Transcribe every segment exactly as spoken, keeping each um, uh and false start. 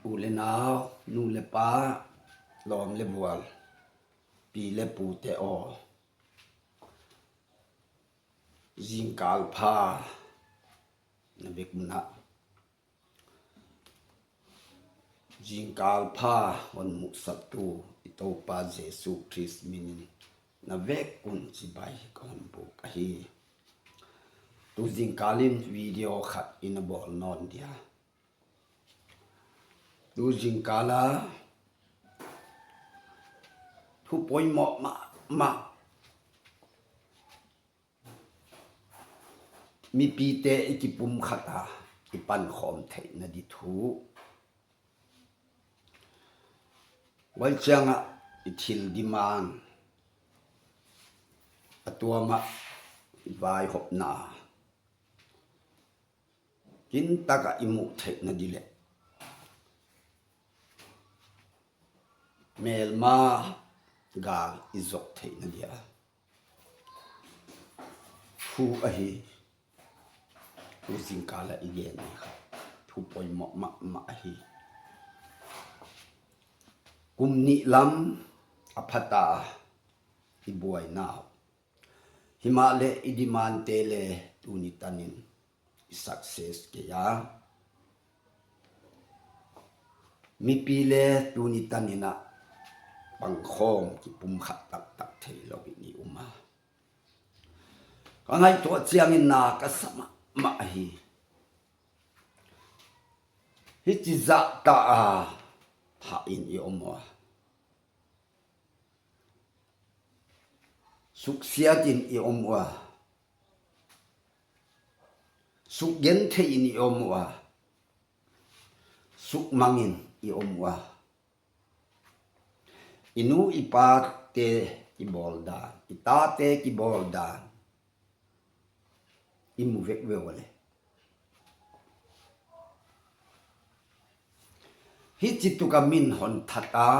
U le nao, nu le pa, lom le bual, pi le pu te aw. Jingkal pha, na vek muna. Jingkal pha, hon musat tu, i Toupa Jesu Christ minin, na vek un chibai ka hon buk ahi. Tu jingkal in video khat i na bol non dia. Tu jingkal a thu poimo mama, mipi te i kipumkhat a i pankhom theina di thu. Huai chiang a i thil demand a tuam a i vaihopna. Kin taka i mu theina di le. Melma gal i zok theina dia. Thu ahi. Tu jingkal a i gen ni kha. Thu poimo mama ahi. Kum ni lam a phat a i buaina. Himahleh i demand te le tuni tanin i success kei a. Mipi le tuni tanin a pangkhom kipumkhat taktak thei lou in i um a. Ka ngaihtuah chiangin na ka sa mahmah ahi. Hichi zah ta a tha in i om ua. Suksiat in i om ua. Sukgenthei in i om ua. Sukmang in i om ua. I nu i pa te kibol dan, i ta te kibol dan. I mu vek veu le. Hichi tuka min hon that a,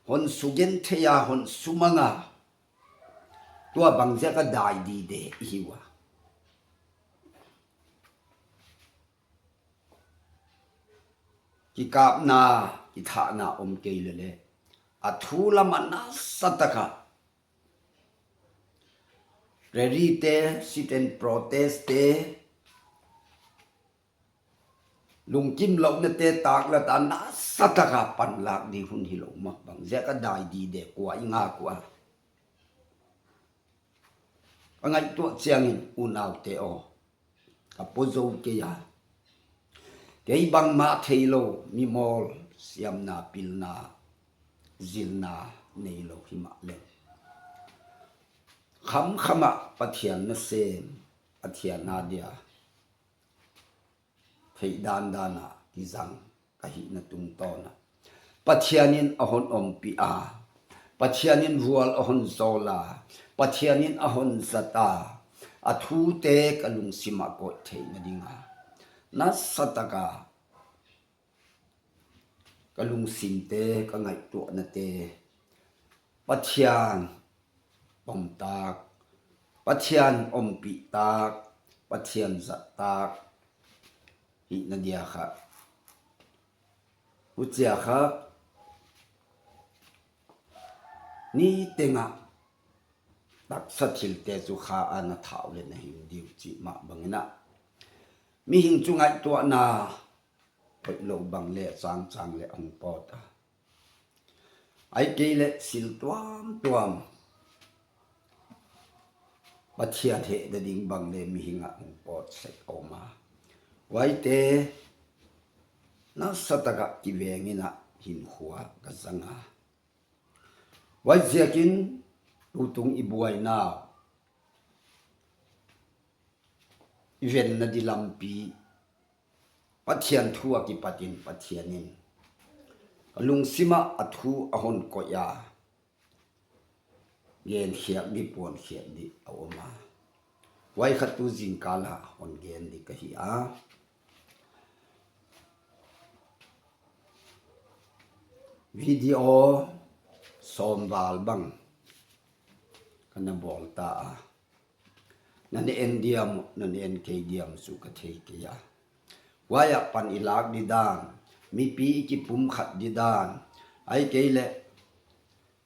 hon sugenthei a, hon sumang a. Tua bang ziak a dai dide i hi ua. Kikapna, kithahna om kei le le. A thu lam a nasa taka. Rally te, sit and protest te, lungkim louna te taklat a nasa taka panlak di hun hi lou ma bang ziak a dai dide kua i nga kua. Ka ngaihtuah chiangin unau te aw. Ka po zo kei a. Kei bangma thei lou, mimol, siamna, pilna, zilna, nei lou himahleh. Khamkham a Pathian nasem, Pathian a dia. Thei dan dan a, kizang. Ka hihna tungtawn a. Pathian in a hon ompih a. Pathian in vual a hon zol a. Pathian in a hon zat a. A thu te ka lungsim a koih theina ding a. Nasa taka. Ka lungsim te, ka ngaihtuahna te. Pathian om tak, Pathian ompih tak, Pathian zat tak, hihna dia kha. Huchia kha, ni tenga, taksa thil te chu kha ana thau le na hing diu chi ma bangina. Mihing chu ngaihtuahna, hoih lou bang le chang chang le hong pot a. Ai kei le sil tuam tuam. Pathian hehna ding bang le mihing a hong pot sek a om a. Huaite nasa taka kiveng in a hin khua ka zang a. Huai ziakin tutung i buaina i venna di lampi Pathian thu a kipatin Pathian in ka lungsima a thu a hon koih a, gen khiak di, puan khiak di a om a. Huai kha tu zingkal a hon gen di ka hi a. Video som val bang ka na bol ta a. Na ne en diam, na ne en kei diam chu ka thei kei a. Huai a pan i lak di dan, mipi i kipumkhat di dan, ahikei le,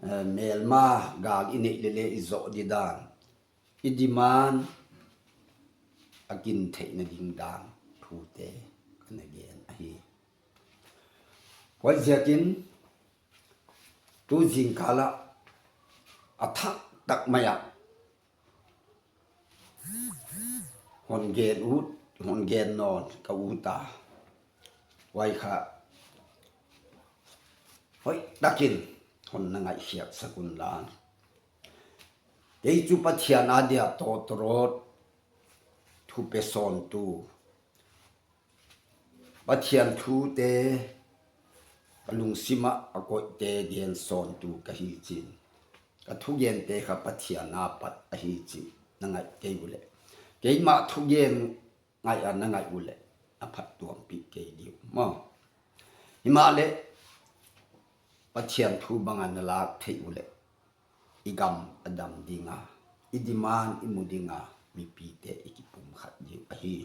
eh, melma gal i nei le le i jo di dan, i demand a kin theina ding dan thute kana gen ahi. Huaiziakin tu jingkal a a thak tak mai a hon gen ut, hon gen non ka ut a. Huai kha hoihtakin hon na ngaihkhiak sak un lang. Kei chu Pathian a dia tawtawrawt thupe sawntu, Pathian thute ka lungsima a koihte gen sawntu ka hi chin, ka thugente kha Pathian a pat ahi chin na ngaih kei uleh, keima thugen ngaih a na ngaih uleh a phattuampih kei diu maw. Himahleh Pathian thu banga na lak theih uleh i gam a dam dinga, i demand i mu dinga mipite i kipumkhat diu ahi.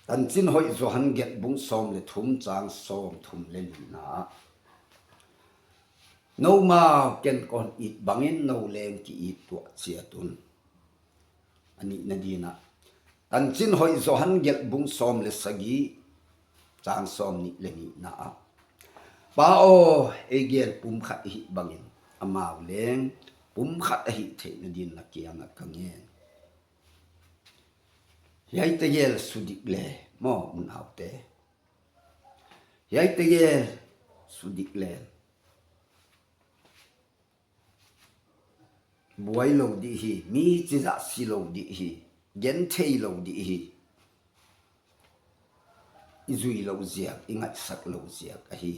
Tanchin Hoih Johan gelh bung sawm le thum chang sawm thum le lina ah, "Noumau ken kon it bangin nou leng ki-it tuah chiat un," a nihna dina. Tanchin Hoih Johan gelh bung sawm le sagi chang sawm nih le nihna ah, "Pa aw, eigel pumkhat i hih bangin amau leng pumkhat a hih theihna din na kianga ka ngen." Hiai tegel sudik le maw, unaute. Hiai tegel sudik le buai lou dih hi, mi chizah si lou dih hi, genthei lou dih hi. I zui lou ziak, i ngaihsak lou ziak ahi.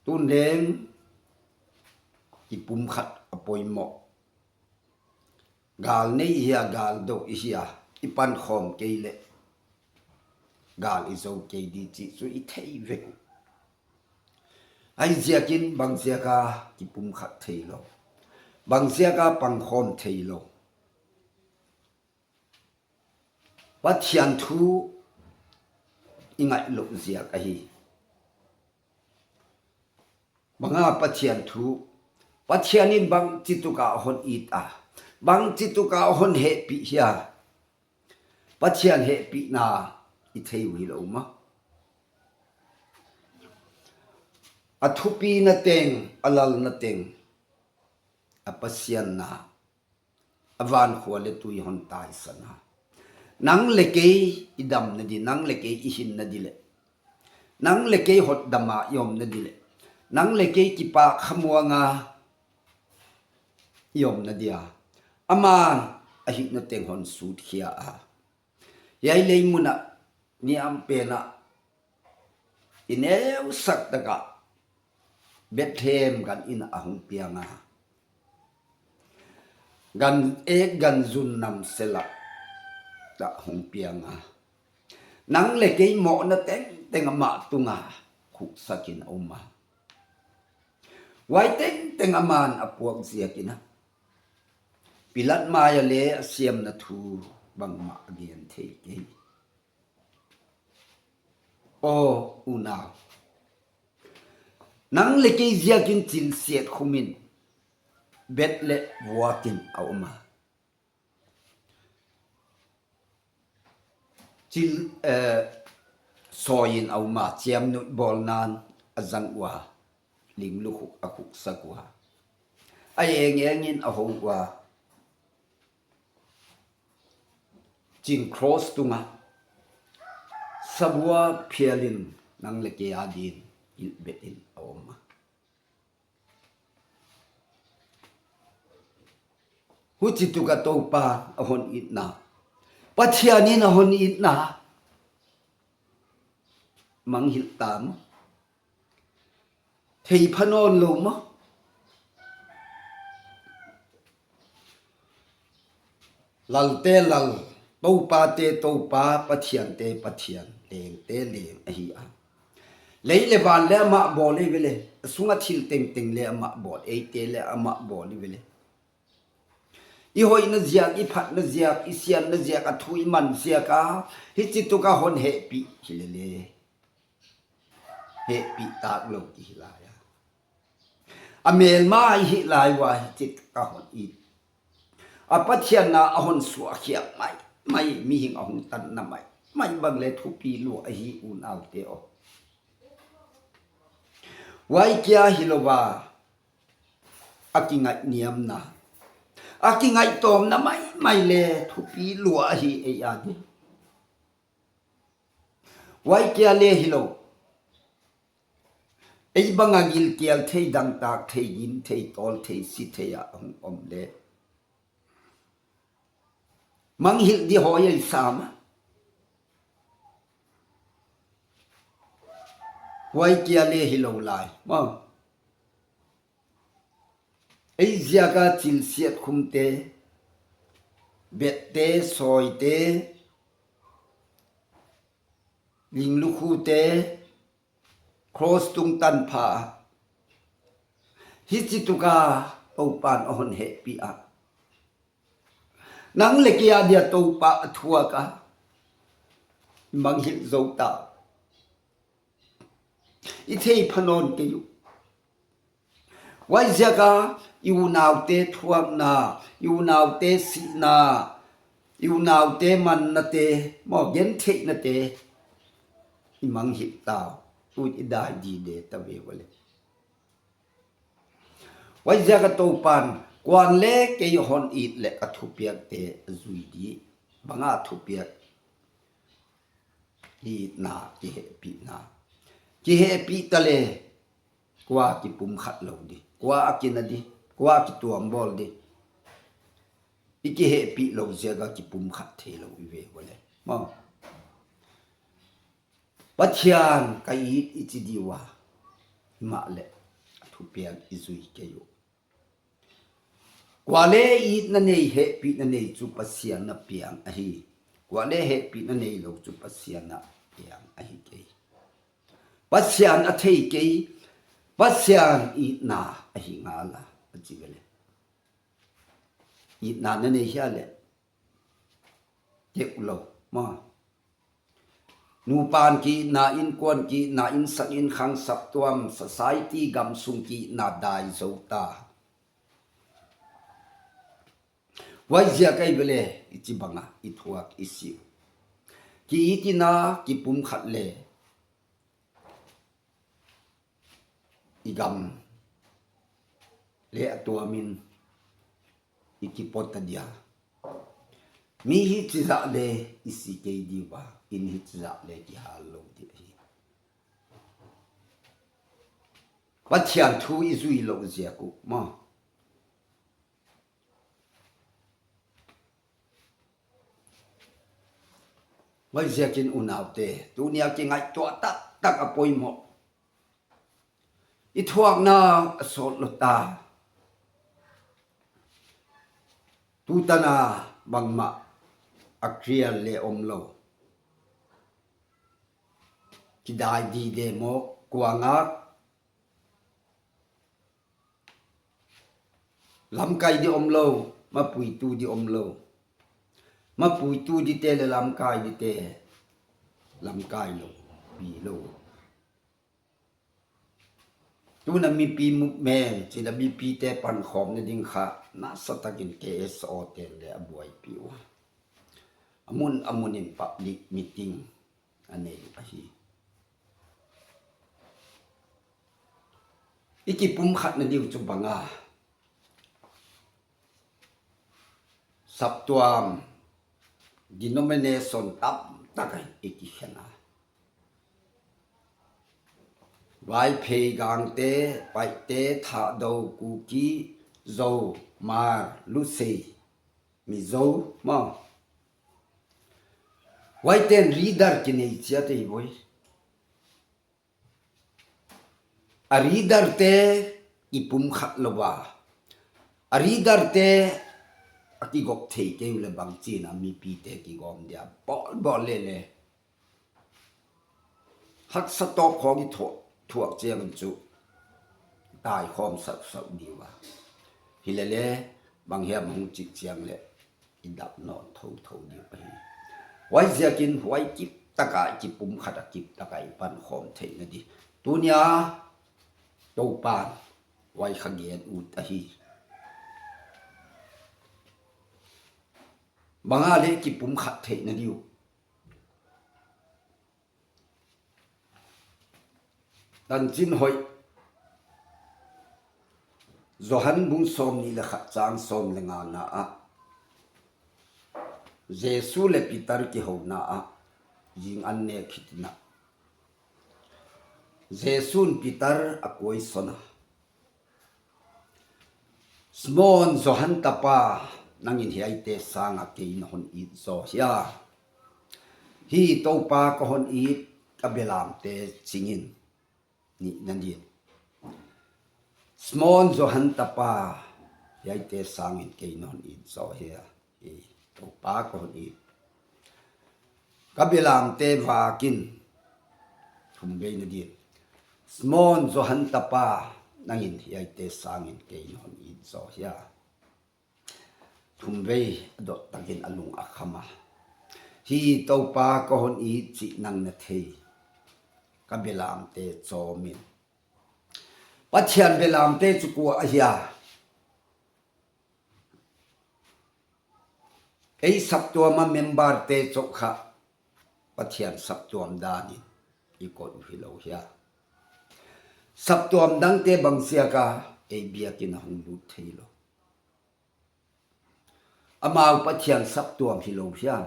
Tun leng kipumkhat a poimoh. Gal nei i hia, gal do i hia, i pankhawm kei leh gal i zo kei di chih chu i thei vek uh. Ahi ziakin bang ziaka kipumkhat thei lou, bang ziaka pankhawm thei lou? Pathian thu i ngaih lou ziak ahi. Banga Pathian thu, Pathian in bang chituka hon it a, bang chituka hon hehpih hia? Pathian hehpihna i thei uh hilou maw? A thupina teng, a lalna teng, a Pasianna, a van khua le tui hon taisan a, nang le kei i damna di, nang le kei i hinna di leh, nang le kei hotdama i omna di leh, nang le kei kipah khamuanga i omna dia aman a hihna teng hon sutkhia a, hiai lei mun ah niam pen ah i neusak taka Bethlehem gan in a hung pianga, gan ek gan zun nam sela ta hung pianga, nang le kei mohna tengteng ama tunga khuksakin a um a, huai tengteng aman a puak ziakin a, Pilat mai a le a siamna thu bangmah a gen thei kei. Aw unau, nang le kei ziakin chilsiat khumin bet le vuakin a um a, chil, eh, sawiin a um a, chiamnuih bawlnan a zang ua, limlu khuk a khuksak ua, a eng engin a ho ua, chin cross tunga sabua phialin nang le kei adin ilbetin a um a. Huchi tuka Toupa a hon itna, Pathianin a hon itna manghilh tam. Thei pha nawn lou maw? Lalte Lal, Toupate Toupa, Pathiante Pathian, Lengte Leng ahi a. Lei le van le amah bawl ei ve le, a sunga thil tengteng le amah bawl, eite le amah bawl ei ve le. I hoina ziak, i phatna ziak, i sianna ziak, a thu i man ziak a, hichi tuka hon hehpih hilele. Hehpih tak lou kihi lai a. A melma i hi lai uva hichi tuka hon i. A Pathian na a hon suakhia mai, mai mihing a hung tanna mai, mai bang le thupi lou ahi unaute o. Huai kia hilouva, a kingaihniamna, a kingaihtomna mai, mai le thupi lou ahi ei a di. Huai kia le hilou. Ei banga gilkial thei, dangtak thei, gim thei, tol thei, si thei a hung om le. Manghil di hoi ei sam a. Huai kia le hilou lai. Mo. Ei ziaka chilsiat khumte, bette, soite, linglukhute, cross tungtan pha. Hichi tuka Toupan a hon hehpih a. Nang le kei a dia Toupa a thuak a. Manghil zou ta. I thei phanon kei u. Huai ziaka, i unaute thuakna, i unaute sihna, i unaute mannate, mo gentheihnate, i manghil tau, tun i dai di de ta ve vale. Huai ziaka Toupan, kuan le kei hon it le ka thupiakte a zui di, banga thupiak Itna, kihehpihna. Kihehpih ta le, kua kipumkhat lou di, kua a kina di, kua kituambol di. I kihehpih lou ziaka kipumkhat thei lou i ve vale. Mo. Pathian ka it i chi diuva. Himahleh, a thupiak i zui kei u. Kua le itna nei, hehpihna nei chu Pathian na piang ahi. Kua le hehpihna nei lou chu Pathian na piang ahi kei. Pathian a thei kei, Pathian itna ahi ngal a, a chi vele. Itna na nei hia le. Keu lou, mo. Nupan ki itna, inkuan ki itna, insang inkhang saptuam, society gamsung ki itna dai zou ta. Huai ziak ahi vele, i chi banga, i thuak, i siu. Ki it ina, kipumkhat le. I gam le a tuamin i kipot ta dia. Mi hichi zah le i si kei diuva, in hichi zah le kihal lou di ahi. Pathian thu i zui lou ziak u, mo. Huai ziakin unaute, tunia kingaihtuah taktak a poimoh. I thuakna a sot lou ta. Tutana bangmah a clear le om lou. Kidai di de mo, kua ngak. Lamkai di om lou, mapuitu di om lou. Mapuitu di te le lamkai di te, lamkai lou, pi lou. Tuna mipi movement, china mipi te pankhom na ding kha, nasa takin K S O te le a buaipi u. Amun, amun in public meeting a nei u ahi. I kipumkhat na diu chu banga. Saptuam, denomination tamtak a i kikhen a. Vaiphei, Gangte, Paite, Thadou, Kuki, Zou, Hmar, Lusei, Mizo, mo. Huaiten leader kinei chiat ahi boi. A leader te kipumkhat louva. A leader te a kigop thei kei u le bangchin a mipi te kigom dia. Bol, bol le le. Haksa tawp khawng i thuak, thuak chiang chu tai khawm sak sak diuva. Hilele, Bang hiam hung chih chiang le i dap non thotho diu ahi. Huaiziakin huai kip taka i kipumkhat a kip taka i pankhom theina di. Tunia Toupan huai kha gen ut ahi. Banga le kipumkhat theina diu. Tanchin hoih. Johan bung som ni le khat chang som le nga na a. Jesu le Peter kihouna a. Jing an ne khitina. Jesun Peter a kuai sona. Simon Johan tapa, nangin hiaite sanga kei nahon it zo hia. Hi Toupa kahon it, ka belamte chingin. Ni nandin. Simon Johan tapa, hiaite sangin kei nahon it zo hia. Hi Toupa kahon it. Ka belamte vakin. Thum vei nadin. Simon Johan tapa, nangin hiaite sangin kei nahon it zo hia. Thum vei adot takin alung akhama. Hi Toupa kahon it chih nang nathei. Ka belamte chomin. Pathian belamte chu kua ahia. Ei saptuama member te chokha Pathian saptuam danin i kot u hilou hia. Saptuam dangte bangsiaka ei biakin ahung lut theilou. Amau Pathian saptuam hilou hia.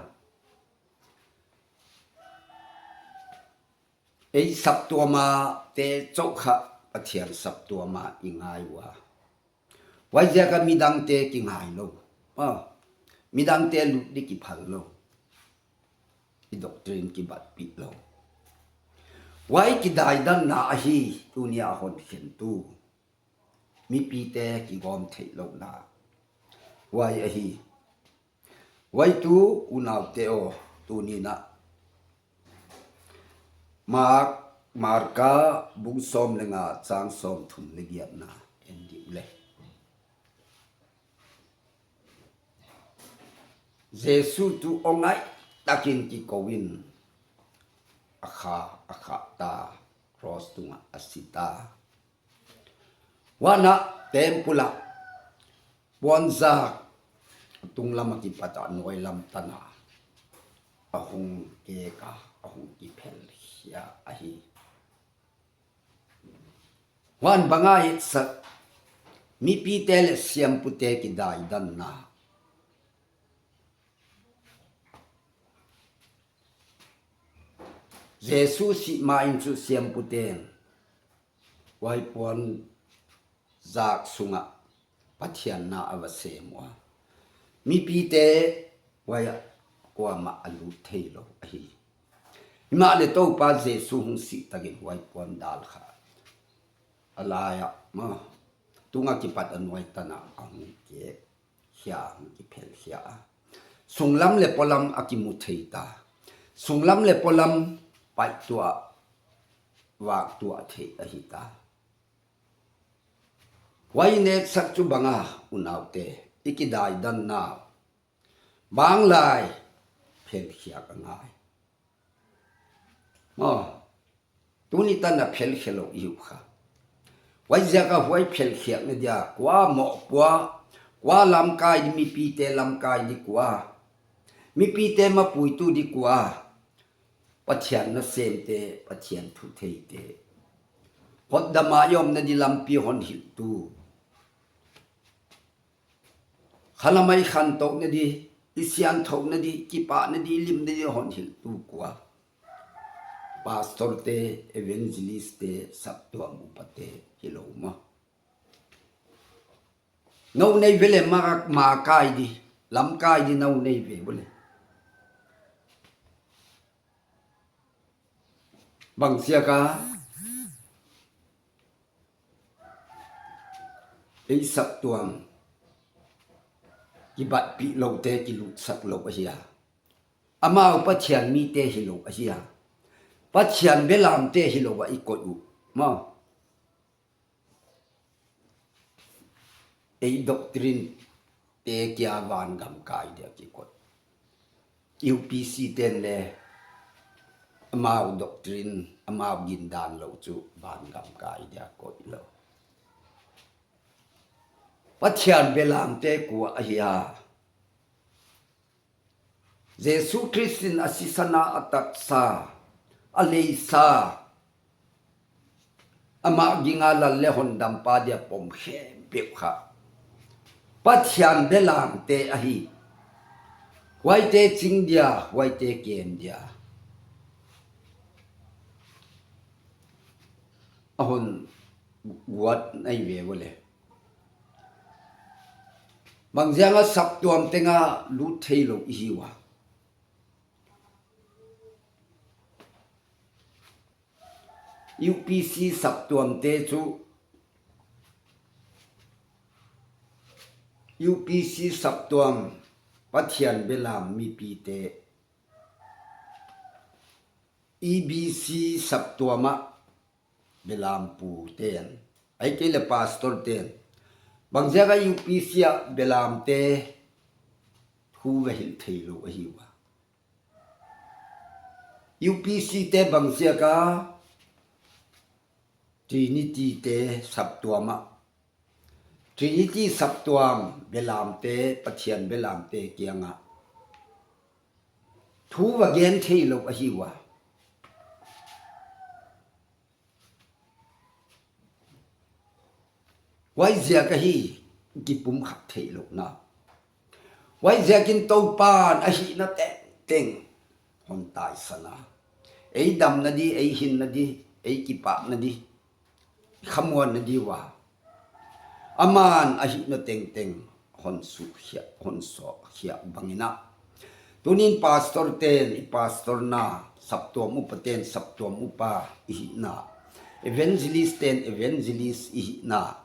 Ei saptuama te chokha Pathian saptuama i ngai ua. Huaiziaka midangte kingai lou. Ah, midangte lut di kiphal lou. I doctrine kibatpi lou. Huai kidaidanna ahi tunia hon khen tu. Mipite kigom theilou na. Huai ahi. Huai tu unaute o tunina. Mark, Marka bung som le nga chang som thum le giatna en diu le. Jesu tu ongai takin kikouvin akha, akha ta, cross tunga asi ta. Huana tempula puanzak tunglama kipata noilam tana ahung keka, ahung kiphel hia ahi. Huan banga itsak mipite le siampute kidaidanna. Jesu sihma in chu siamputen huai puanzak sunga Pathian na ava sem ua. Mipite huaia kuama alut theilou ahi. Himahleh Toupa Jesu hung sih takin huai puan dal kha. Alaia ma tunga kipat anuai tana ahung kek hia, ahung kiphel hia. Sunglam le polam akimu thei ta. Sunglam le polam paihtua, vaktua thei ahi ta. Huai netsah chu banga unaute, i kidaidanna. Bang lai, phelkhiak angai. Maw, tuni tana phelkhialou i hiu kha. Huaiziaka huai phelkhiakna dia, kua mohpua, kua lamkai di, mipite lamkai di kua. Mipite mapuitu di kua. Pathian nasemte, Pathian thutheite. Hotdama i omna di lampi hon hilhtu. Khalamai khantouna di, i siangthouna di, kipahna di, limna di hon hilhtu kua. Pastor te, evangelist te, saptuam upate, hilou ma. Nou nei vele ma, ma kai di, lam kai di nou nei ve vele. Bangsiaka ei saptuam kibatpi loute kilutsak lou ahia. Amau Pathian mite hilou ahia. Pathian belamte hilou a i koi u. Maw. Ei doctrine te kia vangam kai dia kikoi. U P C ten le amau doctrine, amau gindan lou chu vangam kai dia koi lou. Pathian belamte kua ahi a? Jesu Christ in asisana, atatsa, aleisa, ama ginga lal le hondampa dia pom khempeuh kha Pathian belamte ahi. Huaite ching dia, huaite kem dia. Ahon guat nai ve vole. Bangzianga saptuam tenga lut thei lou ihi ua? U P C saptuam te chu, U P C saptuam Pathian belam mipi te, E B C saptuama belampu ten, ahikei le pastor ten, bangziaka U P C a belamte thu vahil thei lou ahi ua? U P C te bangziaka Trinity te saptuama, Trinity saptuam belamte, Pathian belamte kianga thu vagen thei lou ahi ua? Huaiziak ahi kipumkhat thei louna. Huaiziakin Toupan ahina tengteng hon taisana. Ei damna di, ei hinna di, ei kipahna di, khamuanna di ua. Aman ahina tengteng hon suhkhia, hon sohkhia bangina. Tunin pastor ten i pastor na, saptuam upa ten saptuam upa ihina, evangelist ten evangelist ihina,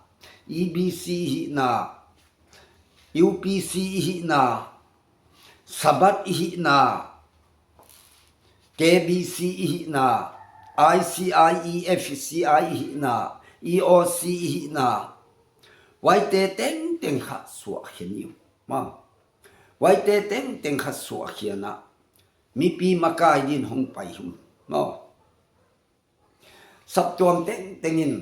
E B C ihina, U P C ihina, Sabbath ihina, K B C ihina, I C I, E F C I ihina, E O C ihina, huaite tengteng kha suhkhia niu. Ma. Huaite tengteng kha suhkhiana mipi makai din hong pai hum. Ma. Saptuam tengteng in,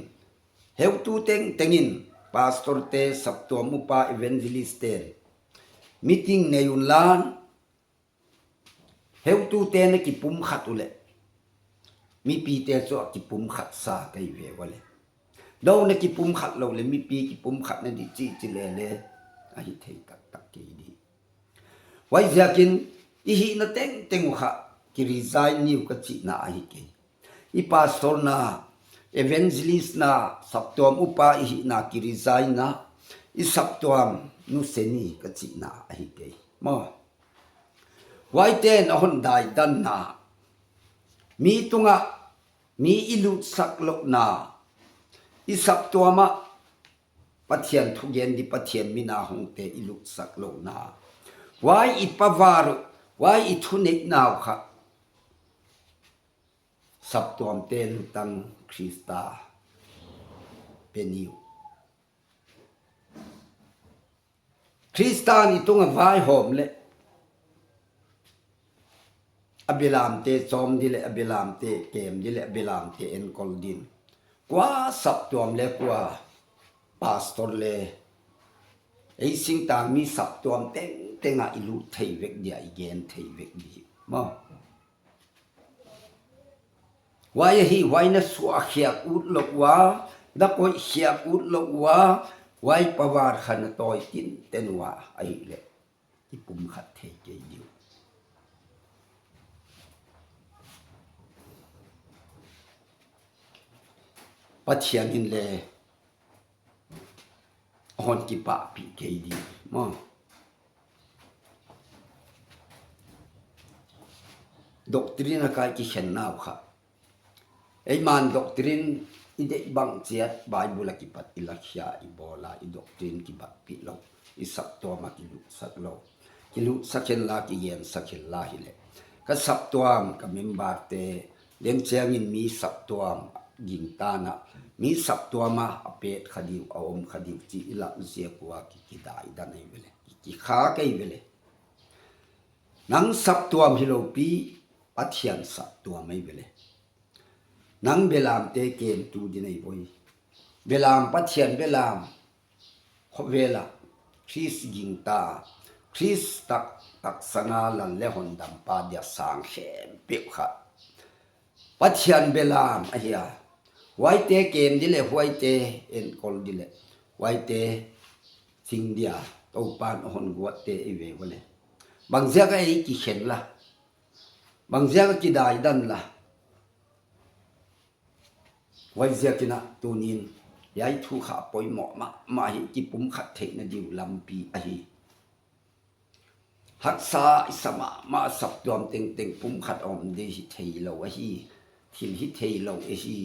heutu tengteng in, pastor te, saptuam upa, evangelist ten meeting nei unlan, heutu ten akipumkhat uleh, mipi te chu akipumkhat sa kei ve vale. Dou na kipumkhat lou le, mipi kipumkhat na di chi chi le le, ahi thei tak tak kei di. Huaiziakin ihina tengteng u kha ki resign niu kachihna ahi kei. I pastor na, evangelist na, saptuam upa ihina ki resign na, i saptuam nu seni kachihna ahi kei. Ma. Huaiten ahon daidan na, mi tunga mi ilutsak louna, i saptuama Pathian thugen di, Pathian mina hongte ilutsak louna. Huai i power, huai i thuneina u kha saptuam te lutang Christa pe niu. Christan i tunga vaihom le, abelamte chom di le, abelamte kem di le, abelamte enkol din. Kua saptuam le kua pastor le, ei singtang mi saptuam tengteng a ilut thei vek dia, igen thei vek di. Ma. Huai ahi, huai na suhkhiak ut lou ua, na koikhiak ut lou ua, huai power kha na toi tinten ua ahile, kipumkhat thei kei diu. Pathian in le ahon kipahpih kei di. Ma. Doctrine a kai kikhenna u kha. Eiman doctrine i deih bang chiat Bible a kipat i lakhia i bola i doctrine kibatpih lou. I saptuam a kilutsak lou. Kilutsak hen la, kigensak hen la hile. Ka saptuam, ka member te, lengchiangin mi saptuam, gingtana, mi saptuam a, apet kha diu, aum kha diu, chi i lah ziak ua ki, kidaidan ahi vele. kikha kei vele. Nang saptuam hiloupi, Pathian saptuam ei vele. Nang belam te kem tu din ei voi. Belam, Pathian belam. Khovela Khrist gingta, Khrist tak, taksanga lal le hondampa dia sang khempeuh kha Pathian belam ahi a. Huaite kem dile, huaite enkol dile, huaite ching dia Toupan ahon guat te i ve vale. Bang ziak a ei kikhen la? Bang ziak a kidai dan la? Huai ziakin a tunin hiai thu kha poimoh mahmah hi, kipumkhat theihna diu lampi ahi. Haksa i sa mahmah, saptuam tengteng pumkhat om di hi theilou ahi. Thil hi theilou ahi.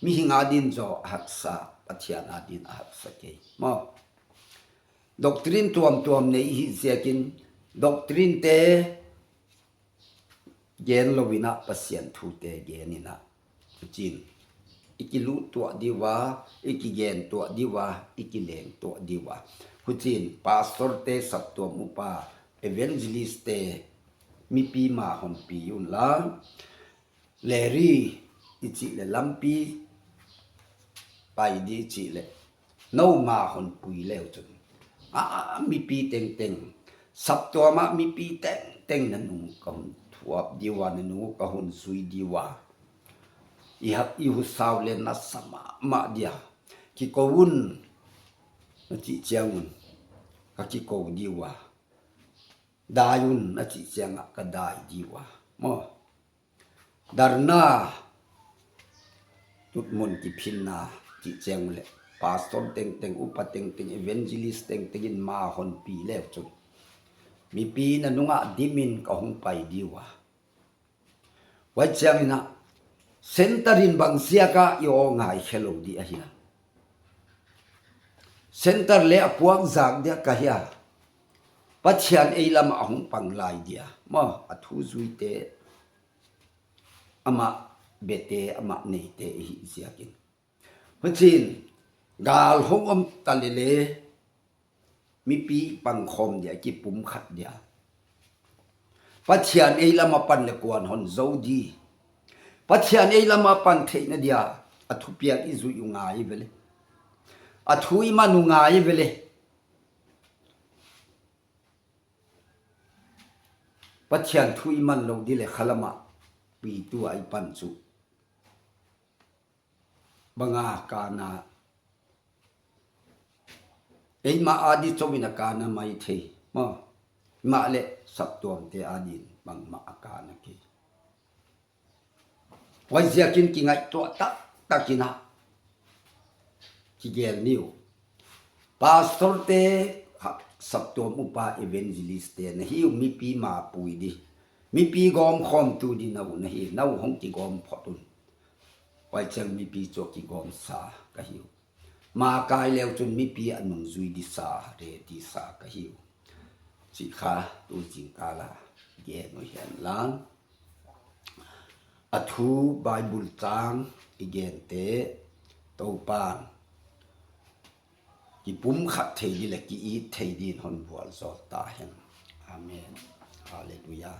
Mihing adin zaw a haksa, Pathian adin a haksa kei. Maw? Doctrine tuamtuam nei hi ziakin, doctrine te gen lou in a, Pathian thu te gen in a. Huchin, i kilut tuah diu a, i kigen tuah diu a, i kileng tuah diu a. Huchin, pastor te, saptuam upa, evangelist te, mipi ma honpi un la. Leri i chih le, lampi pai di i chih le, nou ma honpui leu chun, a, mipi tengteng, saptuam a mipi tengteng na nung ka hun thuap diu a, na nung ka hun zui diu a. I hak i husau le na sa mahmah dia. Kikou un, na chih chiang un, ka kikou diu a. Dai un, na chih chiang a ka dai diu a. Maw? Dharna, tutmun kiphinna, chih chiang le, pastor tengteng, upa tengteng, evangelist tengteng in ma honpi leu chun, mipi na nung a dim in ka hung pai diu a. Huai chiang in a, center in bang ziak a i aw ngai khe lou di ahi a. Center le a puak zak dia ka hia. Pathian ei lam a hung pang lai dia. Maw, a thu zui te, amah be te, amah nei te i hi ziakin. Huchin, gal hong om ta lele, mipi pangkhawm dia, kipumkhat dia. Pathian ei lam a pan le kuan hon zo di. Pathian ei lam a pan theihna dia, a thupiak i zui u ngai vele. A thu i man u ngai vele. Pathian thu i man lou di le khalam a pi tu a i pan chu. Banga kana. Eima adi chom in a kana mai thei. Maw. Ima le saptuam te adin bangma a kana kei. Huai ziakin kingaihtuah taktak in a. Kigel niu. Pastor te, ha, saptuam upa, evangelist te, na hiu mipi ma pui di. Mipi gawm khawm tu di nau na hi, nau hong kigawm phot un. Huai chiang mipi chu kigawm sa ka hiu. Ma kai leu chun mipi a nung zui di sa, ready sa ka hiu. Chih kha tu zingkal a gen u hen lang. A thu Bible chang i gen te, Toupan kipumkhat thei di le ki-it thei din hon vualzawl ta hen. Amen. Hallelujah.